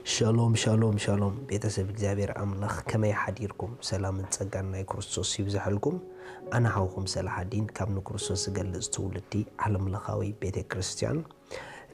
ሻሎም ሻሎም ሻሎም፣ ቤተሰብ እግዚኣብሔር ኣምላኽ ከመይ ሓዲርኩም? ሰላምን ጸጋን ናይ ክርስቶስ ይብዝሐልኩም። ኣነ ሓውኹም ሰላሓዲን ካብ ንክርስቶስ ዝገልጽ ትውልዲ ዓለምለኻዊ ቤተ ክርስቲያን።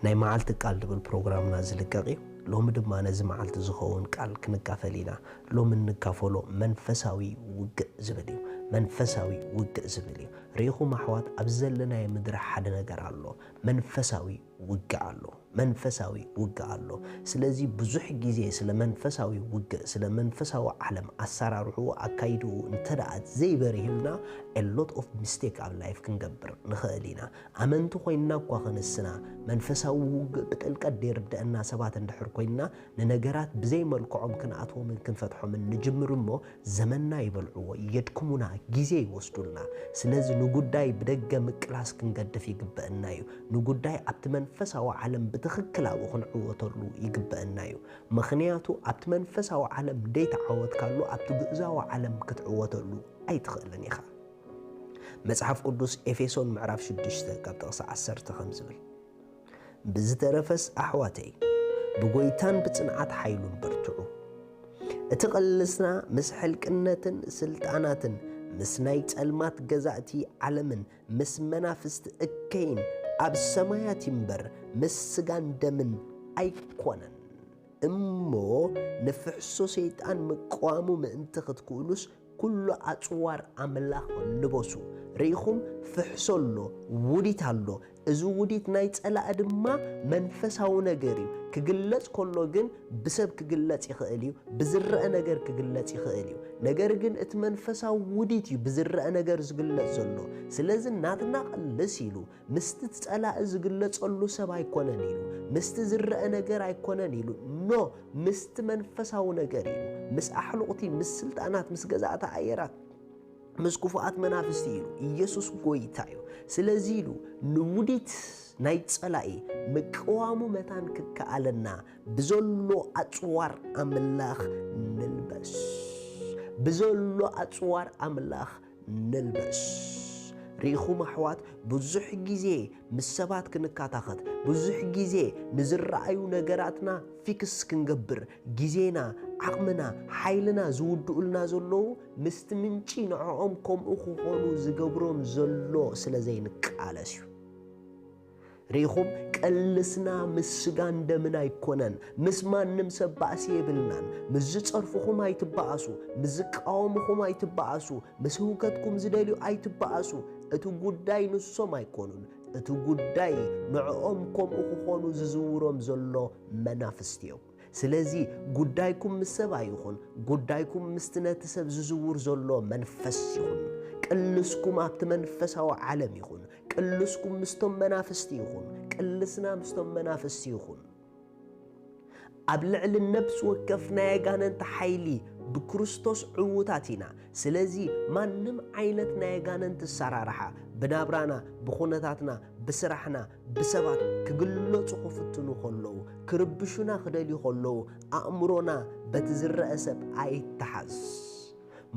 ናይ መዓልቲ ቃል ድብል ፕሮግራምና ዝልቀቕ እዩ። ሎሚ ድማ ነዚ መዓልቲ ዝኸውን ቃል ክንካፈል ኢና። ሎሚ እንካፈሎ መንፈሳዊ ውግእ ዝብል እዩ። መንፈሳዊ ውግእ ዝብል እዩ። ርኢኹም ኣሕዋት፣ ኣብ ዘለናዮ ምድሪ ሓደ ነገር ኣሎ። መንፈሳዊ ውግእ ኣሎ። መንፈሳዊ ውግእ ኣሎ። ስለዚ ብዙሕ ግዜ ስለ መንፈሳዊ ውግእ፣ ስለ መንፈሳዊ ዓለም ኣሰራርሕኡ፣ ኣካይድኡ እንተ ደኣ ዘይበርሂልና፣ a lot of mistake ኣብ ላይፍ ክንገብር ንኽእል ኢና። ኣመንቲ ኮይንና እኳ ክንስና፣ መንፈሳዊ ውግእ ብጥልቀት ደይርድአና ሰባት እንድሕር ኮይንና፣ ንነገራት ብዘይ መልክዖም ክንኣትዎምን ክንፈትሖምን ንጅምር እሞ፣ ዘመንና ይበልዕዎ፣ የድክሙና፣ ግዜ ይወስዱልና። ስለዚ ንጉዳይ ብደገ ምቅላስ ክንገድፍ ይግበአና እዩ። ንጉዳይ ኣብቲ መንፈሳዊ ዓለም ብትኽክል ኣብኡ ክንዕወተሉ ይግበአና እዩ። ምኽንያቱ ኣብቲ መንፈሳዊ ዓለም ደይተዓወትካሉ ኣብቲ ግእዛዊ ዓለም ክትዕወተሉ ኣይትኽእልን ኢኻ። መጽሓፍ ቅዱስ ኤፌሶን ምዕራፍ ሽዱሽተ ካብ ጥቕሲ ዓሰርተ ከም ዝብል፣ ብዝተረፈስ ኣሕዋተይ፣ ብጎይታን ብጽንዓት ሓይሉን በርትዑ። እቲ ቅልስና ምስ ሕልቅነትን ስልጣናትን ምስ ናይ ጸልማት ገዛእቲ ዓለምን ምስ መናፍስቲ እከይን ኣብ ሰማያት ይምበር ምስ ስጋን ደምን ኣይኮነን። እሞ ንፍሕሶ ሰይጣን ምቅዋሙ ምእንቲ ክትክእሉስ ኩሉ ኣጽዋር ኣምላኽ ልበሱ። ርኢኹም፣ ፍሕሶ ኣሎ፣ ውዲት ኣሎ። እዚ ውዲት ናይ ጸላኢ ድማ መንፈሳዊ ነገር እዩ። ክግለጽ ከሎ ግን ብሰብ ክግለጽ ይኽእል እዩ፣ ብዝረአ ነገር ክግለጽ ይኽእል እዩ። ነገር ግን እቲ መንፈሳዊ ውዲት እዩ ብዝረአ ነገር ዝግለጽ ዘሎ። ስለዚ ናትና ቅልስ ኢሉ ምስቲ ጸላኢ ዝግለጸሉ ሰብ ኣይኮነን ኢሉ፣ ምስቲ ዝረአ ነገር ኣይኮነን ኢሉ፣ ኖ፣ ምስቲ መንፈሳዊ ነገር ኢሉ፣ ምስ ኣሕሉቕቲ፣ ምስ ስልጣናት፣ ምስ ገዛእቲ ኣየራት፣ ምስ ክፉኣት መናፍስቲ ኢሉ። ኢየሱስ ጎይታ እዩ። ስለዚ ኢሉ ንውዲት ናይ ጸላኢ ምቅዋሙ መታን ክከኣለና ብዘሎ ኣጽዋር ኣምላኽ ንልበስ። ብዘሎ ኣጽዋር ኣምላኽ ንልበስ። ርኢኹም ኣሕዋት፣ ብዙሕ ግዜ ምስ ሰባት ክንካታኸት፣ ብዙሕ ግዜ ንዝረኣዩ ነገራትና ፊክስ ክንገብር፣ ግዜና፣ ዓቕምና፣ ሓይልና ዝውድኡልና ዘለዉ ምስቲ ምንጪ ንዕኦም ከምኡ ክኾኑ ዝገብሮም ዘሎ ስለ ዘይንቃለስ እዩ። ርኢኹም፣ ቅልስና ምስ ስጋን ደምን ኣይኮነን። ምስ ማንም ሰብ ባእሲ የብልናን። ምስ ዝጸርፍኹም ኣይትበኣሱ፣ ምስ ዝቃወምኹም ኣይትበኣሱ፣ ምስ ህውከትኩም ዝደልዩ ኣይትበኣሱ። እቲ ጉዳይ ንሶም ኣይኮኑን። እቲ ጉዳይ ንዕኦም ከምኡ ክኾኑ ዝዝውሮም ዘሎ መናፍስቲ እዮም። ስለዚ ጉዳይኩም ምስ ሰብ ኣይኹን፣ ጉዳይኩም ምስቲ ነቲ ሰብ ዝዝውር ዘሎ መንፈስ ይኹን። ቅልስኩም ኣብቲ መንፈሳዊ ዓለም ይኹን። ቅልስኩም ምስቶም መናፍስቲ ይኹን። ቅልስና ምስቶም መናፍስቲ ይኹን። ኣብ ልዕሊ ነብሲ ወከፍ ናይ ኣጋንንቲ ሓይሊ ብክርስቶስ ዕዉታት ኢና። ስለዚ ማንም ዓይነት ናይ ኣጋንንቲ ኣሰራርሓ ብናብራና፣ ብኹነታትና፣ ብስራሕና፣ ብሰባት ክግለጹ ክፍትኑ ከለዉ፣ ክርብሹና ክደልዩ ከለዉ፣ ኣእምሮና በቲ ዝረአ ሰብ ኣይተሓዝ።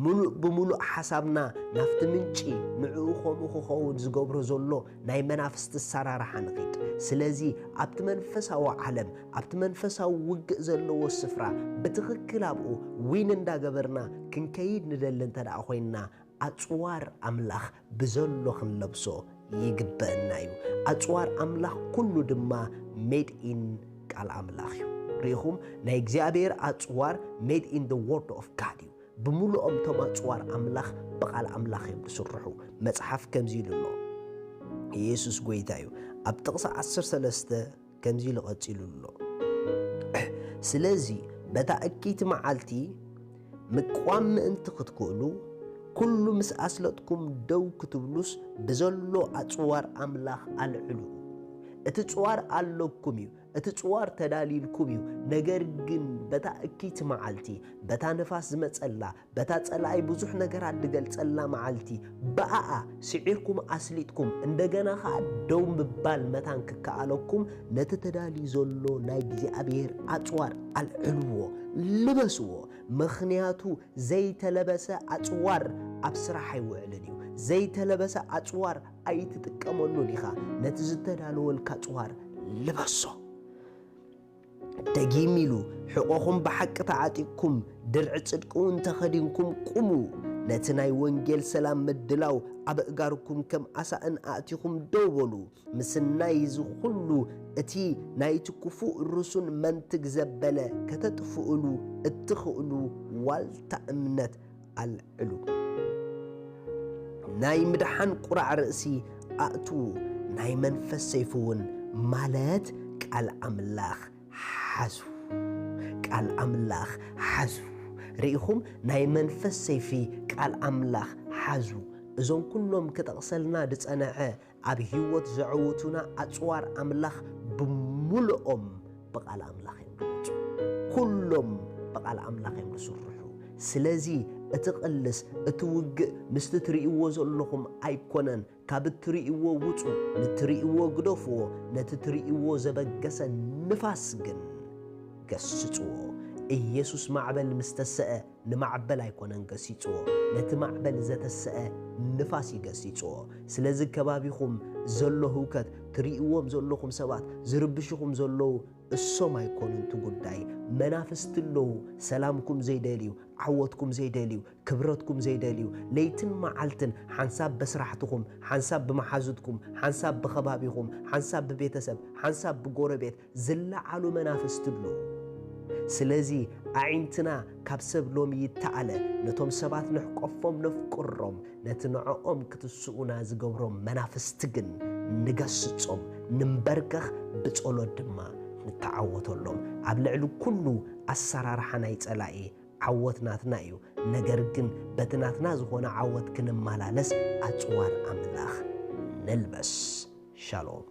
ምሉእ ብምሉእ ሓሳብና ናብቲ ምንጪ፣ ንዕኡ ከምኡ ክኸውን ዝገብሮ ዘሎ ናይ መናፍስቲ ኣሰራርሓ ንኺድ። ስለዚ ኣብቲ መንፈሳዊ ዓለም፣ ኣብቲ መንፈሳዊ ውግእ ዘለዎ ስፍራ ብትኽክል ኣብኡ ዊን እንዳገበርና ክንከይድ ንደሊ እንተ ደኣ ኮይንና፣ ኣጽዋር ኣምላኽ ብዘሎ ክንለብሶ ይግበአና እዩ። ኣጽዋር ኣምላኽ ኩሉ ድማ ሜድ ኢን ቃል ኣምላኽ እዩ። ርኢኹም፣ ናይ እግዚኣብሔር ኣጽዋር ሜድ ኢን the word of God እዩ። ብምሉኦም እቶም ኣጽዋር ኣምላኽ ብቓል ኣምላኽ እዮም ዝስርሑ። መጽሓፍ ከምዚ ኢሉ ኣሎ። ኢየሱስ ጎይታ እዩ። ኣብ ጥቕሲ ዓሰርተ ሰለስተ ከምዚ ኢሉ ቀጺሉ ኣሎ። ስለዚ በታ እኪይቲ መዓልቲ ምቅዋም ምእንቲ ክትክእሉ፣ ኩሉ ምስ ኣስለጥኩም ደው ክትብሉስ፣ ብዘሎ ኣጽዋር ኣምላኽ ኣልዕሉ። እቲ ጽዋር ኣለኩም እዩ፣ እቲ ጽዋር ተዳልዩልኩም እዩ። ነገር ግን በታ እኪይቲ መዓልቲ፣ በታ ንፋስ ዝመጸላ፣ በታ ጸላኢ ብዙሕ ነገራት ዝገልጸላ መዓልቲ፣ ብኣኣ ስዒርኩም ኣስሊጥኩም፣ እንደገና ኸኣ ደው ምባል መታን ክከኣለኩም፣ ነቲ ተዳልዩ ዘሎ ናይ እግዚኣብሔር ኣጽዋር ኣልዕልዎ፣ ልበስዎ። ምኽንያቱ ዘይተለበሰ ኣጽዋር ኣብ ስራሕ ኣይውዕልን እዩ። ዘይተለበሰ ኣጽዋር ኣይትጥቀመሉን ኢኻ። ነቲ ዝተዳለወልካ ኣጽዋር ልበሶ። ደጊም ኢሉ፣ ሕቖኹም ብሓቂ ተዓጢቕኩም፣ ድርዒ ጽድቂ እውን ተኸዲንኩም ቁሙ። ነቲ ናይ ወንጌል ሰላም ምድላው ኣብ ኣእጋርኩም ከም ኣሳእን ኣእቲኹም ደው በሉ። ምስናይ እዚ ኹሉ፣ እቲ ናይቲ ክፉእ ርሱን መንትግ ዘበለ ከተጥፍእሉ እትኽእሉ ዋልታ እምነት ኣልዕሉ። ናይ ምድሓን ቁራዕ ርእሲ ኣእትዉ፣ ናይ መንፈስ ሰይፊ እውን፣ ማለት ቃል ኣምላኽ፣ ሓዙ። ቃል ኣምላኽ ሓዙ። ርኢኹም፣ ናይ መንፈስ ሰይፊ ቃል ኣምላኽ ሓዙ። እዞም ኩሎም ክጠቕሰልና ዝጸንዐ ኣብ ህይወት ዘዕውቱና ኣጽዋር ኣምላኽ ብምሉኦም ብቓል ኣምላኽ እዮም ዝወጹ። ኩሎም ብቓል ኣምላኽ እዮም ዝስርሑ። ስለዚ እቲ ቅልስ፣ እቲ ውግእ ምስቲ ትርእይዎ ዘለኹም ኣይኮነን። ካብ እትርእይዎ ውጹ፣ ንትርእይዎ ግደፍዎ፣ ነቲ ትርእይዎ ዘበገሰ ንፋስ ግን ገስጽዎ። ኢየሱስ ማዕበል ምስ ተሰአ ንማዕበል ኣይኮነን ገሲጽዎ፣ ነቲ ማዕበል ዘተሰአ ንፋስ እዩ ገሲጽዎ። ስለዚ ከባቢኹም ዘሎ ህውከት፣ ትርእይዎም ዘለኹም ሰባት፣ ዝርብሽኹም ዘለዉ እሶም ኣይኮኑን እቲ ጉዳይ። መናፍስቲ ኣለዉ፣ ሰላምኩም ዘይደልዩ፣ ዓወትኩም ዘይደልዩ፣ ክብረትኩም ዘይደልዩ፣ ለይትን መዓልትን ሓንሳብ በስራሕትኹም፣ ሓንሳብ ብመሓዙትኩም፣ ሓንሳብ ብኸባቢኹም፣ ሓንሳብ ብቤተሰብ፣ ሓንሳብ ብጎረቤት ዝለዓሉ መናፍስቲ ኣለዉ። ስለዚ ኣዒንትና ካብ ሰብ ሎሚ ይተኣለ፣ ነቶም ሰባት ንሕቆፎም ነፍቅሮም፣ ነቲ ንዕኦም ክትስኡና ዝገብሮም መናፍስቲ ግን ንገስጾም፣ ንንበርከኽ፣ ብጸሎት ድማ ንተዓወተሎም። ኣብ ልዕሊ ኩሉ ኣሰራርሓ ናይ ጸላኢ ዓወት ናትና እዩ። ነገር ግን በቲ ናትና ዝኾነ ዓወት ክንመላለስ ኣጽዋር ኣምላኽ ንልበስ። ሻሎም።